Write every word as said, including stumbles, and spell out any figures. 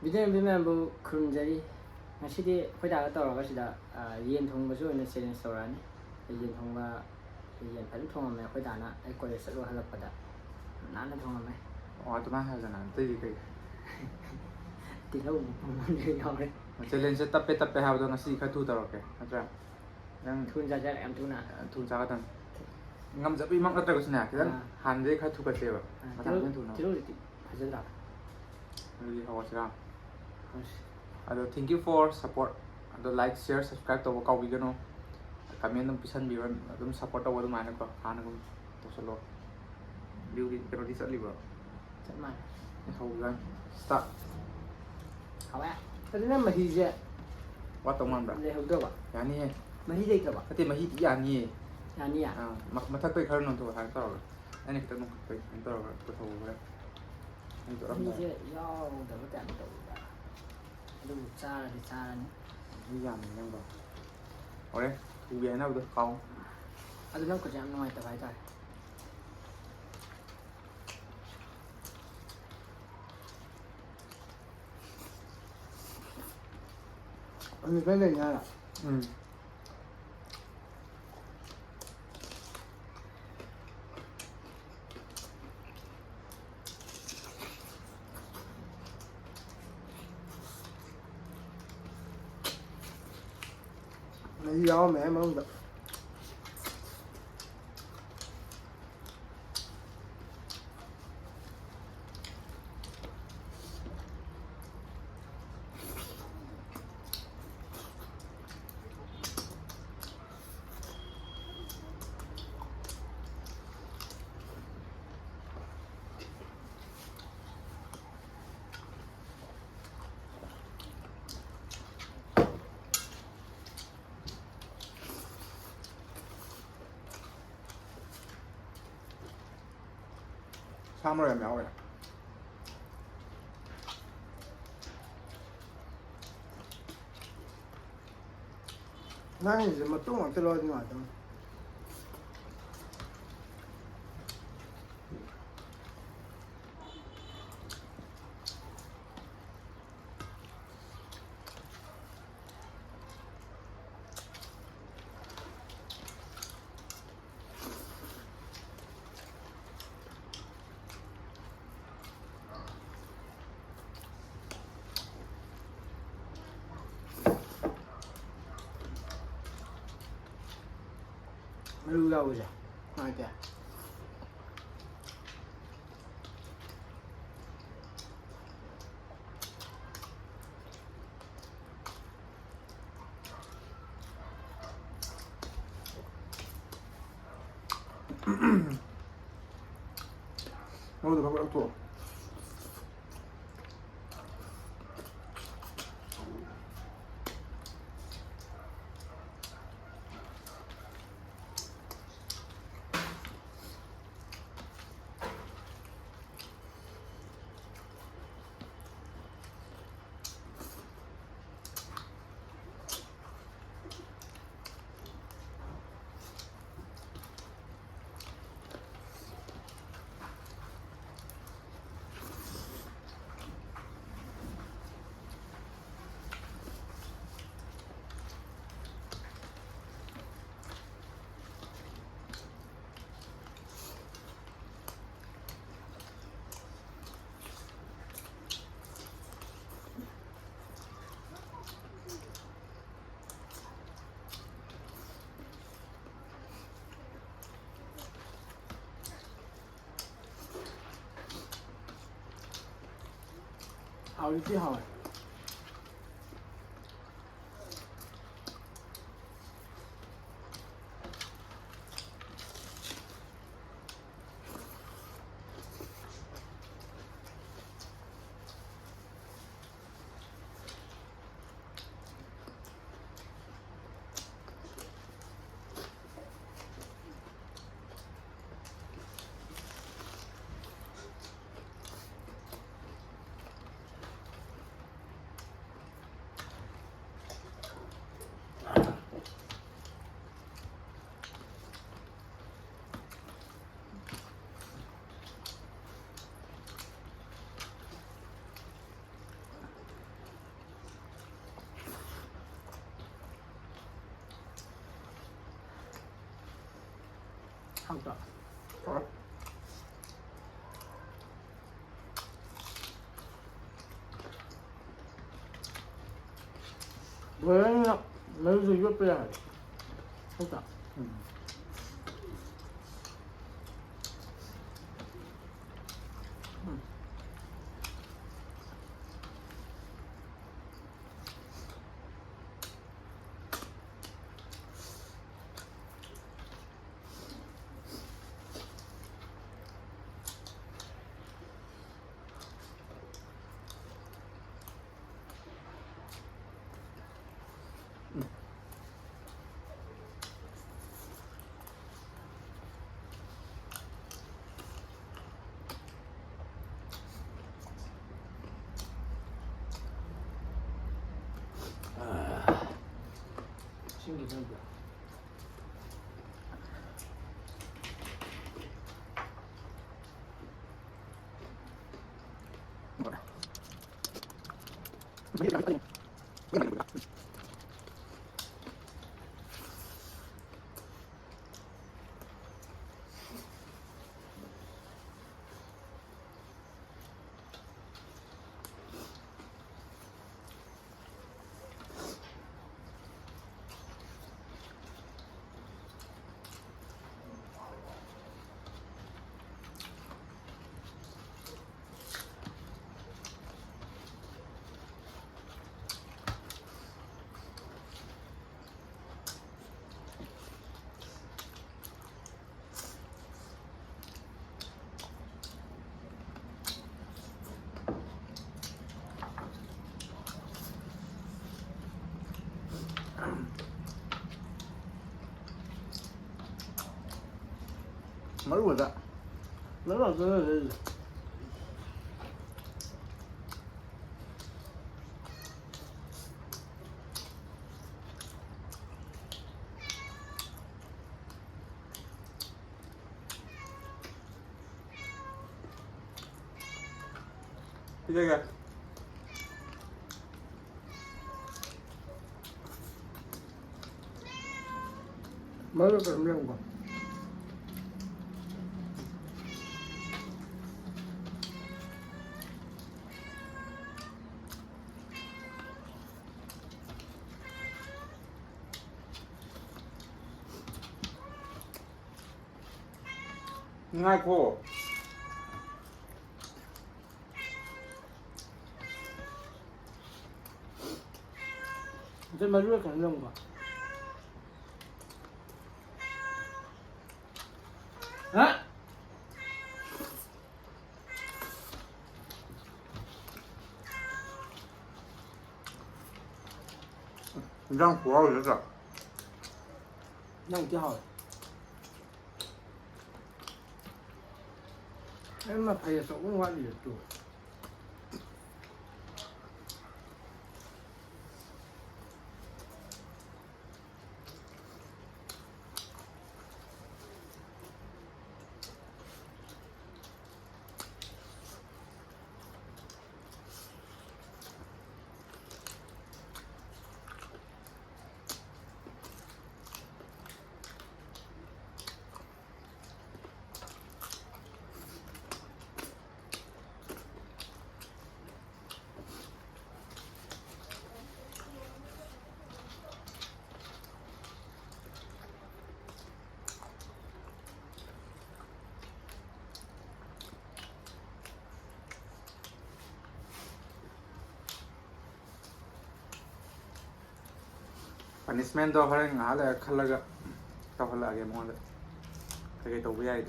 Video ꯌꯦꯡꯕꯤ ꯃꯌꯥꯝꯕꯨ ꯈꯨꯔꯨꯝꯖꯔꯤ꯫ ꯉꯁꯤꯗꯤ ꯑꯩꯈꯣꯏ ꯗꯥꯒ ꯇꯧꯔꯒ ꯁꯤꯗ, ꯑ, ꯌꯦꯟ ꯊꯣꯡꯕꯁꯨ ꯑꯣꯏꯅ ꯆꯦꯂꯦꯟꯖ ꯇꯧꯔꯛꯑꯅꯤ꯫ ꯌꯦꯟ ꯊꯣꯡꯕ, ꯌꯦꯟ ꯐꯖꯅ ꯊꯣꯡꯉꯝꯃꯦ ꯑꯩꯈꯣꯏ ꯗꯥꯅ, ꯑꯩ ꯀꯣꯂꯦꯖ ꯆꯠꯂꯨ ꯍꯜꯂꯛꯄꯗ ꯅꯥꯟꯅ ꯊꯣꯡꯉꯝꯃꯦ꯫ ꯑꯣ, ꯑꯗꯨꯃꯥꯏꯅ ꯍꯥꯏꯗꯅ ꯑꯇꯩꯗꯤ ꯀꯩ? ꯇꯤꯜꯍꯧ ꯃꯄꯨꯝ ꯑꯃꯁꯨ ꯌꯥꯎꯔꯦ꯫ ꯆꯦꯂꯦꯟꯖꯁꯦ ꯇꯞꯄꯦ ꯇꯞꯄꯦ ꯍꯥꯏꯕꯗꯣ ꯉꯁꯤ ꯈꯔ ꯊꯨ ꯇꯧꯔꯛꯀꯦ, ꯅꯠꯇ꯭ꯔꯥ? ꯅꯪ ꯊꯨꯅ ꯆꯥꯖꯔꯦ, ꯌꯥꯝ ꯊꯨꯅ꯫ ꯊꯨꯅ ꯆꯥꯒꯗꯕꯅꯤ꯫ ꯉꯝꯖꯕꯤꯃꯛ ꯅꯠꯇ꯭ꯔꯒꯁꯨꯅꯦ, ꯈꯤꯇꯪ ꯑꯥ꯫ ꯍꯥꯟꯅꯗꯩ ꯈꯔ ꯊꯨꯒꯠꯁꯦꯕ꯫ ꯑꯥ, ꯃꯊꯪ ꯇꯤꯜꯍꯧ, ꯃꯊꯪ ꯊꯨꯅ꯫ ꯇꯤꯜꯍꯧꯗꯤ ꯐꯖꯗ꯭ꯔꯥ? ꯑꯗꯨꯗꯤ ꯍꯧꯔꯁꯤꯔꯥ? ꯍꯧꯔꯁꯤ꯫ ꯑꯗꯣ, thank you for support꯫ ꯑꯗꯣ, like, share, subscribe ꯇꯧꯕ ꯀꯥꯎꯕꯤꯒꯅꯨ꯫ Comment ꯑꯗꯨꯝ ꯄꯤꯁꯟꯕꯤꯔꯣ, ꯑꯗꯨꯝ support ꯇꯧꯕ ꯑꯗꯨꯃꯥꯏꯅꯀꯣ, ꯍꯥꯟꯅꯒꯨꯝ ꯇꯧꯁꯜꯂꯣ꯫ View ꯗꯤ ꯀꯩꯅꯣꯗꯤ ꯆꯠꯂꯤꯕ꯭ꯔꯣ? ꯆꯞ ꯃꯥꯟꯅꯩ꯫ ꯑꯦ, ꯍꯧꯕ ꯀꯥꯟ꯫ Start꯫ ꯍꯧꯔꯦ꯫ ꯑꯗꯨ ꯅꯪ ꯃꯍꯤꯁꯦ ꯋꯥꯠꯇꯧ ꯃꯥꯟꯕ꯭ꯔꯥ? ꯂꯩꯍꯧꯗ꯭ꯔꯕ? ꯌꯥꯅꯤꯍꯦ꯫ ꯃꯍꯤ ꯂꯩꯇ꯭ꯔꯕ? ꯅꯠꯇꯦ, ꯃꯍꯤꯗꯤ ꯌꯥꯅꯤꯌꯦ꯫ ꯌꯥꯅꯤꯌꯦ? ꯑꯥ, ꯃ-, ꯃꯊꯛꯇꯩ ꯈꯔ ꯅꯣꯟꯊꯣꯛꯑꯣ ꯍꯥꯏꯅ ꯇꯧꯔꯒ꯫ ꯑꯩꯅ ꯈꯤꯇꯪ ꯅꯣꯟꯈꯠꯄꯩ ꯀꯩꯅꯣ ꯇꯧꯔꯒ ꯄꯨꯊꯣꯛꯎꯈ꯭ꯔꯦ꯫ ꯑꯩ ꯇꯣꯠꯂꯝꯗꯥꯏ꯫ ꯃꯍꯤꯁꯦ ꯌꯥꯎꯗꯕ type ꯇꯧꯋꯤꯗ꯫ ꯑꯗꯨꯕꯨ ꯆꯥꯔꯗꯤ ꯆꯥꯔꯅꯤ꯫ ꯃꯍꯤ ꯌꯥꯝꯃꯤ ꯅꯪꯗꯣ꯫ ꯍꯣꯔꯦꯟ ꯊꯨꯒꯦ ꯍꯥꯏꯅꯕꯗꯣ ꯀꯥꯎ꯫ ꯑꯗꯨ ꯅꯪ ꯈꯨꯠꯁꯦ ꯌꯥꯝ ꯅꯨꯡꯉꯥꯏꯇꯕ ꯍꯥꯏꯇꯥꯔꯦ꯫ ꯑꯗꯨ ꯈꯔ ꯂꯩꯅꯤ ꯍꯥꯏꯔꯣ? ꯎꯝ꯫ ꯃꯍꯤ ꯌꯥꯎꯔꯝꯃꯦ ꯃꯅꯨꯡꯗ꯫ ꯁꯥ ꯃꯔꯣꯏ ꯌꯥꯝ ꯌꯥꯎꯋꯦ꯫ ꯅꯪꯒꯤꯁꯦ ꯃꯇꯨꯡ ꯑꯝꯇ ꯂꯧꯔꯗꯤ ꯅꯨꯡꯉꯥꯏꯗꯧꯅꯤ꯫ ꯃꯔꯨ ꯌꯥꯎꯕꯁꯦ ꯅꯨꯡꯉꯥꯏꯇꯦ꯫ ꯃꯔꯨꯗꯣ ꯐꯠ ꯐꯠ ꯂꯧꯊꯣꯛꯑꯣ꯫ ꯍꯥꯎꯗꯤ ꯊꯤ ꯍꯥꯎꯋꯦ꯫ ꯍꯥꯎꯇ꯭ꯔꯣ? ꯍꯥꯎꯋꯦ꯫ ꯕꯣꯏꯂꯔꯅꯤꯅ ꯃꯔꯨꯁꯨ ꯌꯣꯠꯄ ꯌꯥꯔꯦ꯫ ꯅꯠꯇ꯭ꯔꯥ? ꯎꯝ꯫ ꯏꯁꯤꯡ ꯈꯤꯇꯪ ꯄꯤꯔꯛꯑꯣ꯫ ꯃꯔꯨ ꯉꯥꯛꯇ꯫ ꯃꯔꯨ ꯉꯥꯛꯇ ꯂꯩꯔꯤꯁꯦ꯫ ꯄꯤꯖꯒꯦ꯫ ꯃꯔꯨ ꯀꯩꯅꯣꯝ ꯌꯦꯡꯉꯨꯀꯣ꯫ ꯉꯥꯏꯈꯣ꯫ ꯑꯗꯨ ꯃꯔꯨ ꯀꯩꯅꯣ ꯂꯧꯕ꯫ ꯍꯥ? ꯏꯟꯖꯥꯡ ꯈꯨꯍꯥꯎꯁꯤ ꯅꯠꯇ꯭ꯔꯥ? ꯅꯪꯗꯤ ꯍꯥꯎꯋꯦ꯫ ꯑꯩ ꯃꯐꯩ ꯑꯆꯧꯕ ꯑꯃ ꯋꯥꯠꯂꯤꯌꯦ ꯇꯨ꯫ Punishment ꯗꯣ ꯍꯣꯔꯦꯟ ꯉꯥꯏꯍꯥꯛ ꯂꯩꯔ ꯈꯜꯂꯒ ꯇꯧꯍꯜꯂꯛꯑꯒꯦ ꯃꯉꯣꯟꯗ꯫ ꯀꯩꯀꯩ ꯇꯧꯕ ꯌꯥꯏꯗꯣ꯫